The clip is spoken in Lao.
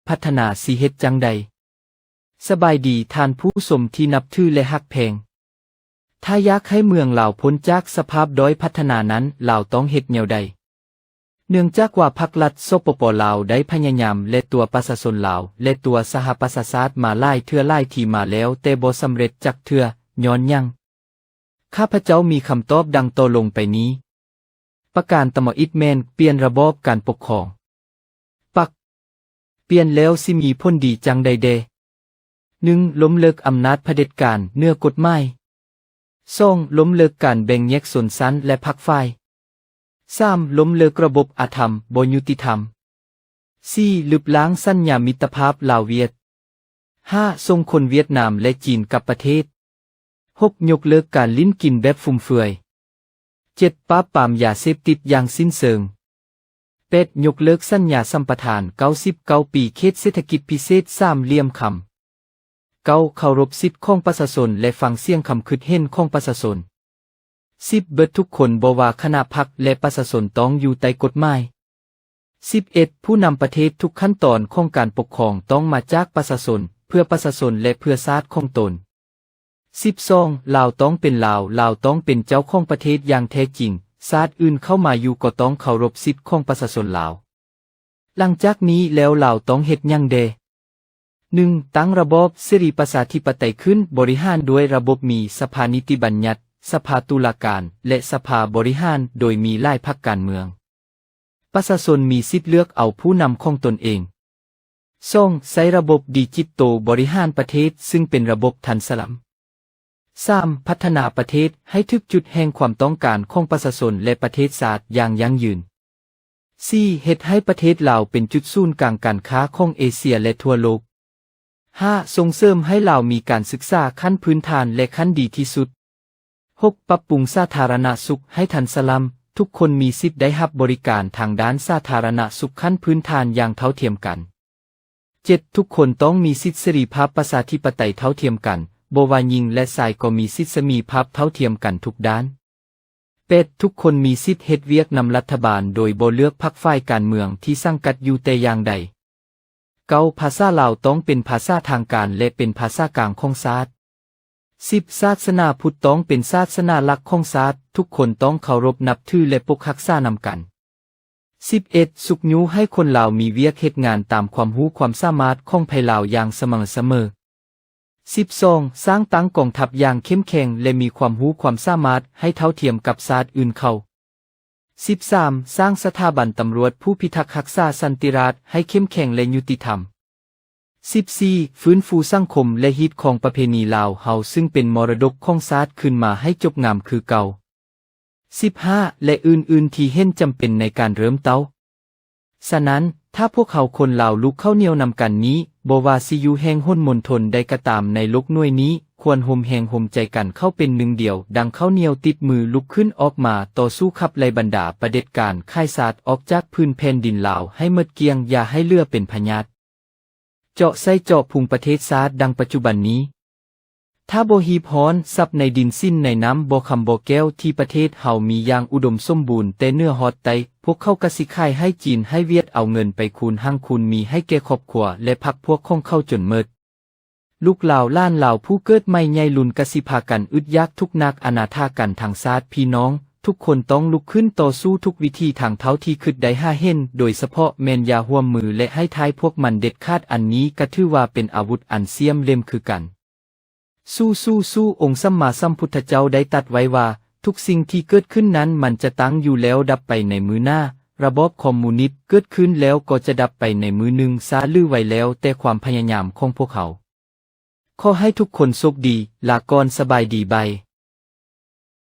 ພັດທະນາຊິເຮັດຈັ່ງໃດ? ສະບາຍດີທ່ານຜູ້ຊົມທີ່ນັບຖື ແລະ ຮັກແພງ. ຖ້າຢາກໃຫ້ເມືອງລາວພົ້ນຈາກສະພາບດ້ອຍພັດທະນານັ້ນ, ລາວຕ້ອງເຮັດແນວໃດ? ເນື່ອງຈາກວ່າພັກລັດ ສປປ ລາວ ໄດ້ພະຍາຍາມ ແລະ ຕົວະປະຊາຊົນລາວ ແລະ ຕົວະສະຫະປະຊາຊາດມາຫຼາຍເທື່ອຫຼາຍທີມາແລ້ວ, ແຕ່ບໍ່ສຳເລັດຈັກເທື່ອ. ຍ້ອນຫຍັງ? ຂ້າພະເຈົ້າມີຄຳຕອບດັ່ງຕໍ່ລົງໄປນີ້. ປະການທຳອິດແມ່ນປ່ຽນລະບອບການປົກຄອງ. ປັກ. ປ່ຽນແລ້ວຊິມີຜົນດີຈັ່ງໃດແດ່? ໜຶ່ງ, ລົ້ມເລີກອຳນາດຜະເດັດການເໜືອກົດໝາຍ. ສອງ, ລົ້ມເລີກການແບ່ງແຍກຊົນຊັ້ນ ແລະ ພັກຝ່າຍ. ສາມ, ລົ້ມເລີກລະບົບອາທຳບໍ່ຍຸຕິທຳ. ສີ່, ລຶບລ້າງສັນຍາມິດຕະພາບລາວຫວຽດ. ຫ້າ, ສົ່ງຄົນຫວຽດນາມ ແລະ ຈີນກັບປະເທດ. ຫົກ, ຍົກເລີກການຫຼິ້ນກິນແບບຟຸມເຟືອຍ. ເຈັດ, ປາບປາມຢາເສບຕິດຢ່າງສິ້ນເຊີງ. ແປດ, ຍົກເລີກສັນຍາສຳປະທານເກົ້າສິບເກົ້າປີເຂດເສດຖະກິດພິເສດສາມຫຼ່ຽມຄຳ. ເກົ້າ, ເຄົາລົບສິດຂອງປະຊາຊົນ ແລະ ຟັງສຽງຄຳຄິດເຫັນຂອງປະຊາຊົນ. ສິບ, ເບິດທຸກຄົນ ບໍ່ວ່າຄະນະພັກ ແລະ ປະຊາຊົນ ຕ້ອງຢູ່ໃຕ້ກົດໝາຍ. ສິບເອັດ, ຜູ້ນຳປະເທດທຸກຂັ້ນຕອນຂອງການປົກຄອງຕ້ອງມາຈາກປະຊາຊົນ, ເພື່ອປະຊາຊົນ ແລະ ເພື່ອຊາດຂອງຕົນ. ສິບສອງ, ລາວຕ້ອງເປັນລາວ, ລາວຕ້ອງເປັນເຈົ້າຂອງປະເທດຢ່າງແທ້ຈິງ, ຊາດອື່ນເຂົ້າມາຢູ່ກໍຕ້ອງເຄົາລົບສິດຂອງປະຊາຊົນລາວ. ຫຼັງຈາກນີ້ແລ້ວລາວຕ້ອງເຮັດຫຍັງແດ່? ໜຶ່ງ, ຕັ້ງລະບອບເສລີປະຊາທິປະໄຕຂຶ້ນ, ບໍລິຫານດ້ວຍລະບົບມີສະພານິຕິບັນຍັດ, ສະພາຕຸລາການ ແລະ ສະພາບໍລິຫານ, ໂດຍມີຫຼາຍພັກການເມືອງ. ປະຊາຊົນມີສິດເລືອກເອົາຜູ້ນຳຂອງຕົນເອງ. ສອງ, ໃຊ້ລະບົບດິຈິດໂຕບໍລິຫານປະເທດ, ຊຶ່ງເປັນລະບົບທັນສະລຳ. ສາມ, ພັດທະນາປະເທດໃຫ້ຖືກຈຸດແຫ່ງຄວາມຕ້ອງການຂອງປະຊາຊົນ ແລະ ປະເທດຊາດຢ່າງຢັ້ງຢືນ. ສີ່, ເຮັດໃຫ້ປະເທດລາວເປັນຈຸດສູນກາງການຄ້າຂອງເອເຊຍ ແລະ ທົ່ວໂລກ. ຫ້າ, ສົ່ງເສີມໃຫ້ລາວມີການສຶກສາຂັ້ນພື້ນຖານ ແລະ ຂັ້ນດີທີ່ສຸດ. ຫົກ, ປັບປຸງສາທາລະນະສຸກໃຫ້ທັນສະລຳ, ທຸກຄົນມີສິດໄດ້ຮັບບໍລິການທາງດ້ານສາທາລະນະສຸກຂັ້ນພື້ນຖານຢ່າງເທົ່າທຽມກັນ. ເຈັດ, ທຸກຄົນຕ້ອງມີສິດເສລີພາບປະຊາທິປະໄຕເທົ່າທຽມກັນ, ບໍ່ວ່າຍິງ ແລະ ຊາຍກໍມີສິດສະໝີພາບເທົ່າທຽມກັນທຸກດ້ານ. ແປດ, ທຸກຄົນມີສິດເຮັດວຽກນຳລັດຖະບານໂດຍບໍ່ເລືອກພັກຝ່າຍການເມືອງທີ່ສັງກັດຢູ່ແຕ່ຢ່າງໃດ. ເກົ້າ, ພາສາລາວຕ້ອງເປັນພາສາທາງການ ແລະ ເປັນພາສາກາງຂອງຊາດ. ສິບ, ສາສະໜາພຸດຕ້ອງເປັນສາສະໜາຫຼັກຂອງຊາດ, ທຸກຄົນຕ້ອງເຄົາລົບນັບຖື ແລະ ປົກຮັກສານຳກັນ. ສິບເອັດ, ຊຸກຍູ້ໃຫ້ຄົນລາວມີວຽກເຮັດງານຕາມຄວາມຮູ້ຄວາມສາມາດຂອງໃຜລາວຢ່າງສະໝ່ຳສະເໝີ. ສິບສອງ, ສ້າງຕັ້ງກອງທັບຢ່າງເຂັ້ມແຂງ ແລະ ມີຄວາມຮູ້ຄວາມສາມາດໃຫ້ເທົ່າທຽມກັບຊາດອື່ນເຂົາ. ສິບສາມ, ສ້າງສະຖາບັນຕຳຫຼວດຜູ້ພິທັກຮັກສາສັນຕິລາດໃຫ້ເຂັ້ມແຂງ ແລະ ຍຸຕິທຳ. ສິບສີ່, ຟື້ນຟູສັງຄົມ ແລະ ຮີດຄອງປະເພນີລາວເຮົາ ຊຶ່ງເປັນມໍລະດົກຂອງຊາດຄືນມາໃຫ້ຈົບງາມຄືເກົ່າ. ສິບຫ້າ ແລະ ອື່ນໆ ທີ່ເຫັນຈຳເປັນໃນການເລີ່ມເຕົ້າ. ສະນັ້ນ, ຖ້າພວກເຮົາຄົນລາວລຸກເຂົ້າໜຽວນຳກັນນີ້, ບໍ່ວ່າຊິຢູ່ແຫ່ງຫົນມົນທົນໃດກໍຕາມໃນໂລກໜ່ວຍນີ້, ຄວນໂຮມແຮງໂຮມໃຈກັນເຂົ້າເປັນໜຶ່ງດຽວ, ດັ່ງເຂົ້າໜຽວຕິດມືລຸກຂຶ້ນອອກມາຕໍ່ສູ້ຂັບໄລ່ບັນດາປະເດັດການຂາຍຊາດອອກຈາກພື້ນແຜ່ນດິນລາວໃຫ້ໝົດກ້ຽງ, ຢ່າໃຫ້ເຫຼືອເປັນພະຍາດ. ເຈາະໄສ້ເຈາະພຸງປະເທດຊາດດັ່ງປັດຈຸບັນນີ້. ຖ້າບໍ່ຮີບຮ້ອນຊັບໃນດິນສິນໃນນ້ຳບໍ່ຄຳບໍ່ແກ້ວທີ່ປະເທດເຮົາມີຢ່າງອຸດົມສົມບູນແຕ່ເໜືອຮອດໃຕ້, ພວກເຂົາກະຊິຂາຍໃຫ້ຈີນໃຫ້ຫວຽດເອົາເງິນໄປຄູນຮັ່ງຄູນມີໃຫ້ແກ່ຄອບຄົວ ແລະ ພັກພວກຂອງເຂົາຈົນໝົດ. ລູກຫຼານຫຼານລາວຜູ້ເກີດໃໝ່ໃຫຍ່ລຸນກະຊິພາກັນອຶດຢາກທຸກຍາກອະນາຖາກັນທັງຊາດພີ່ນ້ອງ. ທຸກຄົນຕ້ອງລຸກຂຶ້ນຕໍ່ສູ້ທຸກວິທີທາງເທົ່າທີ່ຄິດໄດ້ຫາເຫັນ, ໂດຍສະເພາະແມ່ນຢ່າຮ່ວມມື ແລະ ໃຫ້ທ້າຍພວກມັນເດັດຂາດ. ອັນນີ້ກະຖືວ່າເປັນອາວຸດອັນສ່ຽມເຫຼັ້ມຄືກັນ. ສູ້ ສູ້ ສູ້ ອົງສຳມາສຳພຸດທະເຈົ້າໄດ້ຕັດໄວ້ວ່າ, ທຸກສິ່ງທີ່ເກີດຂຶ້ນນັ້ນມັນຈະຕັ້ງຢູ່ແລ້ວດັບໄປໃນມື້ໜ້າ, ລະບອບຄອມມູນິດເກີດຂຶ້ນແລ້ວກໍຈະດັບໄປໃນມື້ໜຶ່ງ, ຊ້າຫຼືໄວແລ້ວແຕ່ຄວາມພະຍາຍາມຂອງພວກເຮົາ. ຂໍໃຫ້ທຸກຄົນໂຊກດີ, ລາກ່ອນ, ສະບາຍດີ, ບາຍ.